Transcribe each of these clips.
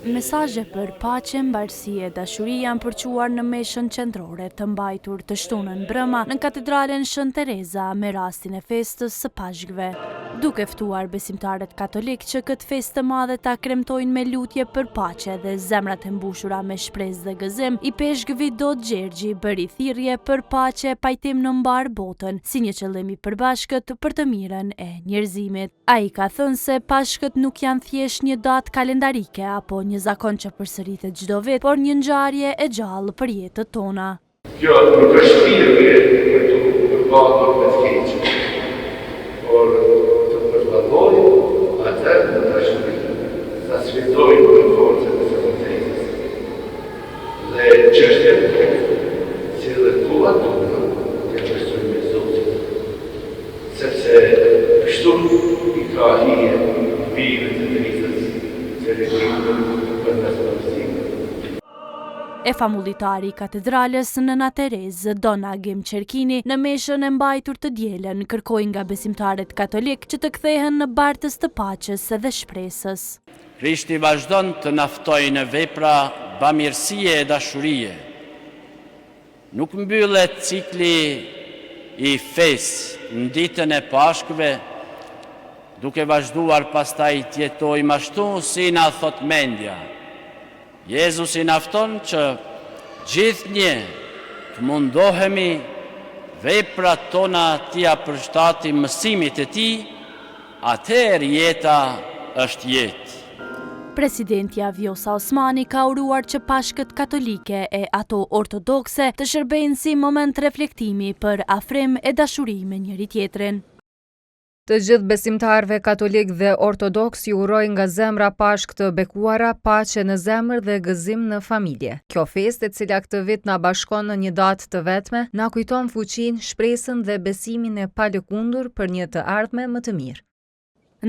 Mesazhe për paqe, mbarësi e dashuri janë përçuar në meshën qendrore të mbajtur të shtunën mbrëma në Katedralen Shën Tereza me rastin e festës së Pashkëve. Duke ftuar besimtarët katolikë që këtë festë të madhe ta kremtojnë me lutje për paqe dhe zemrat e mbushura me shpresë dhe gëzim, Ipeshkvi Dodë Gjergji bëri thirrje për paqe e pajtim në mbarë botën, si një qëllim i përbashkët për të mirën e njerëzimit. Ai ka thënë se Pashkët nuk janë thjesht një datë kalendarike apo një zakon që përsëritet çdo vit, por një ngjarje e gjallë për jetët tona. Kjo nuk është thirrje për t'u përballur me të keqen, por të përballojmë atë me dashuri, ta sfidojmë me forcën e së vërtetës. Dhe çështjet tona, si edhe kohat tona, t'ia besojmë Zotit. Sepse kështu i ka hije bijve të dritës të rilindin përmes dorëzimit. E famullitari i Katedrales Nëna Terezë, Don Agim Çerkini, në meshën e mbajtur të dielën, kërkoi nga besimtarët katolikë që të kthehen në bartës të paqes dhe shpresës. Krishti vazhdon të na ftojë në vepra bamirësie e dashurie. Nuk mbyllet cikli i fesë në ditën e Pashkëve, duke vazhduar pastaj të jetojmë ashtu si na thotë mendja. Jezusi na fton që gjithnjë të mundohemi veprat tona t'ia përshtatim mësimit të tij, atëherë jeta është jetë. Presidentja Vjosa Osmani ka uruar që Pashkët katolike e ato ortodokse të shërbejnë si moment reflektimi për afrim e dashuri me njëri-tjetrin. Të gjithë besimtarëve katolikë dhe ortodoksë ju uroj nga zemra Pashkë të bekuara, paqe në zemër dhe gëzim në familje. Kjo festë e cila këtë vit na bashkon në një datë të vetme, na kujton fuqinë, shpresën dhe besimin e palëkundur për një të ardhme më të mirë.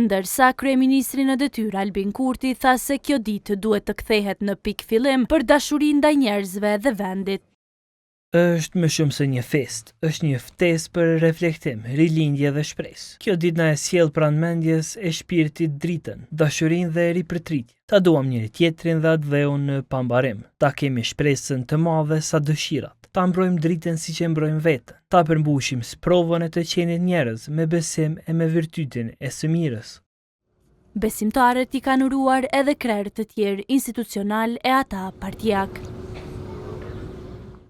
Ndërsa, kryeministri në detyrë Albin Kurti tha se kjo ditë duhet të kthehet në pikëfillim për dashuri ndaj njerëzve dhe vendit. Është më shumë se një festë, është një ftesë për reflektim, rilindje dhe shpresë. Kjo ditë na e sjell pranë mendjes e shpirtit dritën, dashurinë dhe ripërtritjen. Ta duam njëri-tjetrin dhe atdheun në pambarim, ta kemi shpresën të madhe sa dëshirat, ta mbrojmë dritën siç e mbrojmë veten, ta përmbushim sprovën e të qenit njerëz me besim e me virtytin e së mirës. Besimtarët i kanë uruar edhe krerë të tjerë institucionalë e ata partiakë.